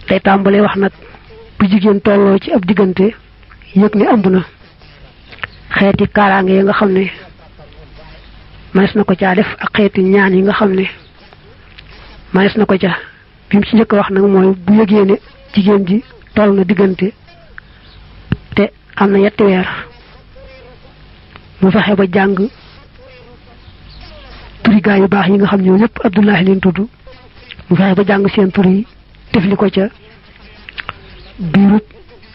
day tàmbalee wax nag bu jigéen tolloo ci ab diggante yëg ne ëmb na xeeti kaaraange yi nga xam ne manes na ko caa def ak xeeti ñaan yi nga xam ne manes na ko ca bi mu ci njëkk wax nag mooy bu yëgee ne jigéen ji toll na diggante te am na yetti weer mu fexe ba jàng turi gaa yu baax yi nga xam ne ñëpp Abdullahi leen tudd mu fexe ba jàng seen tur yi tifli ko ca biirut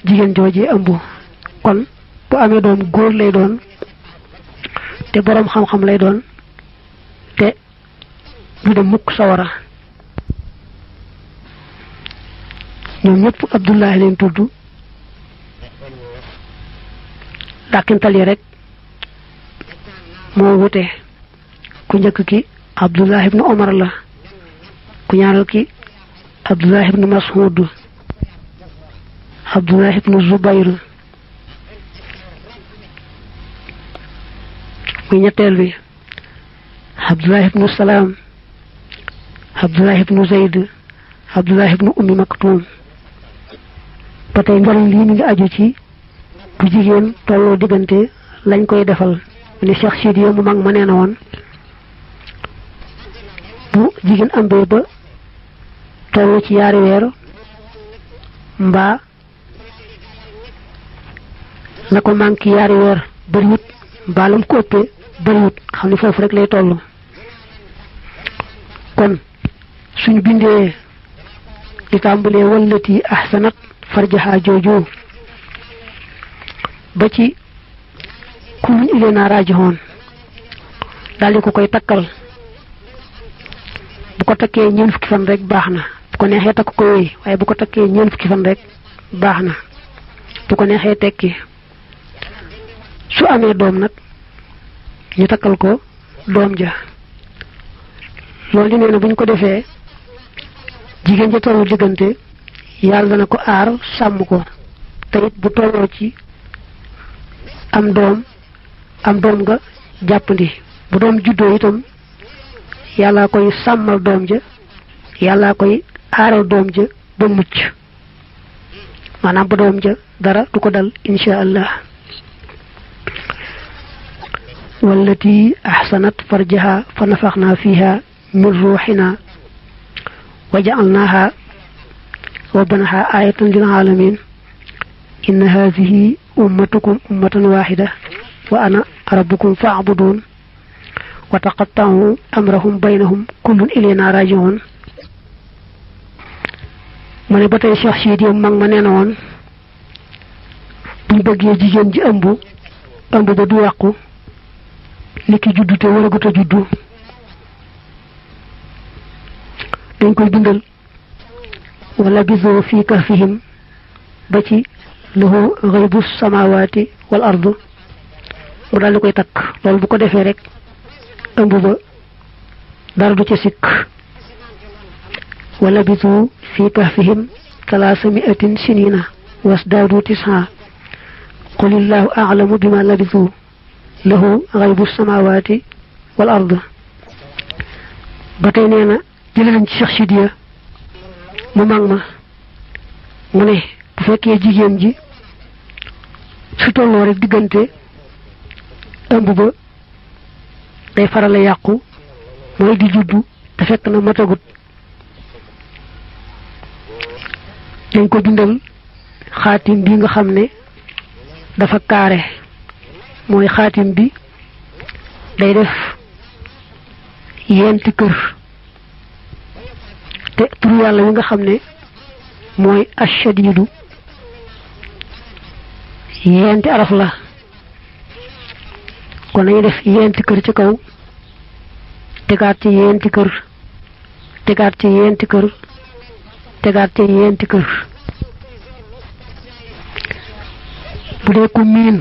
jigéen jooji ëmb kon bu amee doom góor lay doon te boroom xam-xam lay doon te du dem mukk sawara ñoom ñëpp Abdullahi leen tudd dàkkintal yi rek moo wute ku njëkk ki Abdullah ibnu Omar la ku ñaaral ki Abdullah ibnu Mas'ud Abdullah ibnu Zubayr muy ñetteel bi Abdullah ibnu Salaam Abdullah ibnu Zayd Abdullah ibnu Ummi Maktum ba tey njëriñ lii mi ngi aju ci bu jigéen tolloo diggante lañ koy defal ni Cheikh Sidiya mu mag ma nee na woon bu jigéen ambee ba toll ci yaari weer mbaa la ko manqué yaari weer bëriwut mbaa lam ko ëppee bëriwut xam ne foofu rek lay toll kon suñu bindee di tàmbalee wallati ahsanat farjaha jooju ba ci kullun ilayna raaji'uun daal di ko koy takkal bu ko takkee ñeent fukki fan rek baax na bu ko neexee takk ko wéy waaye bu ko takkee ñeent fukki fan rek baax na bu ko neexee tekki su amee doom nag ñu takkal ko doom ja loolu nee na bu ñu ko defee jigéen ja tollu diggante yàlla dana ko aar sàmm ko te it bu tolloo ci am doom nga jàppandi bu doom juddoo itam yàllaa koy sàmmal doom ja yàllaa koy aaral doom ja ba mucc maanaam ba doom ja dara du ko dal insha allah wallati ahsanat farjaha fa nafaxna fiha min ruuxina wa ja'alnaha wa banaha ayatan lil alamin inna hadhihi ummatukum ummatan wahida wa ana rabbukum fa'budun wa taqatta'u amrahum baynahum kullun ilayna raji'un mu ne ba tey Cheikh Sidi mag ma nee na woon buñ bëggee jigéen ji ëmb ba du yàqu niki juddu te waragut a juddu dañ koy bindal wala bisu fi kahfihim ba ci lahu ghaybu samawati wal ard mu daal di koy takk loolu bu ko defee rek ëmb ba dara du ca sikk wala bisu fi kahfihim 300 sinina wasdaadu 9 qulillahu a'lamu bima labisu lahu ghaybu samawati wal ard ba tey nee na jëlee nañ ci Cheikh Sidiya mu mag ma mu ne bu fekkee jigéen ji su tolloo rek diggante ëmb ba day faral a yàqu mooy di juddu te fekk na matagut dañ ko bindal xaatim bi nga xam ne dafa kaare mooy xaatim bi day def yenti kër te turu yàlla wi nga xam ne mooy ashadidu yenti araf la kon nañu def yenti kër ci kaw tegaat ci yenti kër tegaat ci yenti kër tegaat ci yenti kër bu dee ku miin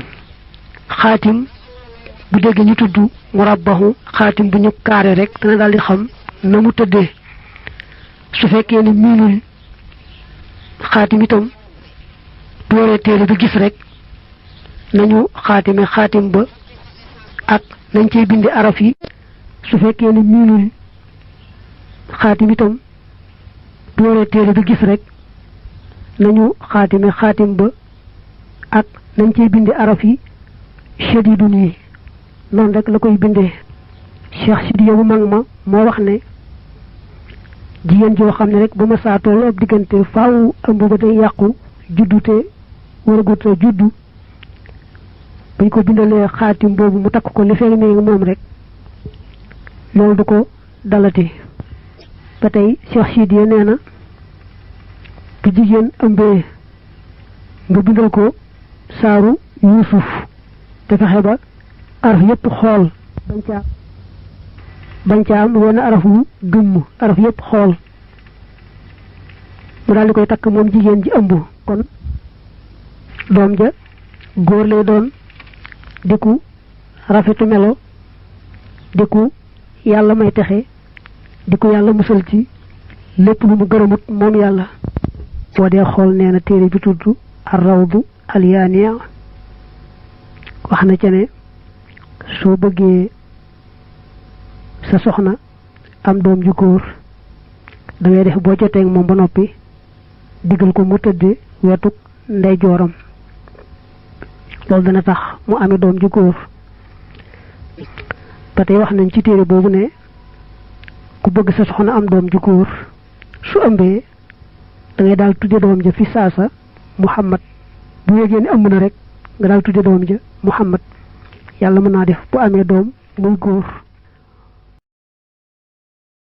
xaatim bu dégg ñu tudd murabbahu xaatim bu ñu kaare rek dana daal di xam na mu tëddee su fekkee ni miinul xaatim itam bu waree téere bi gis rek nañu xaatime xaatim ba ak nañ cey bindi araf yi su fekkee ni miinul xaatim itam bu waree téere bi gis rek nañu xaatime xaatim ba ak nañ cey bindi araf yi shadidun yi noonu rek la koy bindee Cheikh Sidiya bu mag ma moo wax ne jigéen joo xam ne rek bu ma saa toll ab diggante faaw ëmb ba day yàqu juddu te waragut a juddu buñ ko bindalee xaatim boobu mu takk ko li fekk ne moom rek loolu du ko dalati ba tey Cheikh Sidiya nee na bu jigéen ëmbee nga bindal ko saaru Yuusuf te fexe ba araf yépp xool bañ caa am wenn araf wu gëmm araf yépp xool mu daal di koy takk moom jigéen ji ëmb kon doom ja góor lay doon di ku rafetu melo di ku yàlla may texe di ku yàlla musal ci lépp lu mu gërëmut moom yàlla boo dee xool nee na téere bi tudd ar-rawdu al-yaaniya wax na ca ne soo bëggee sa soxna am doom ju góor da ngay def boo jotee moom ba noppi digal ko mu tëdde wetuk ndeyjooram loolu dana tax mu amee doom ju góor ba tey wax nañ ci téere boobu ne ku bëgg sa soxna am doom ju góor su ëmbee da ngay daal tudde doom ja fi saasa Muhammad bu yégee ne ëmb na rek nga daal tudde doom ja Muhammad yàlla mën naa def bu amee doom muy góor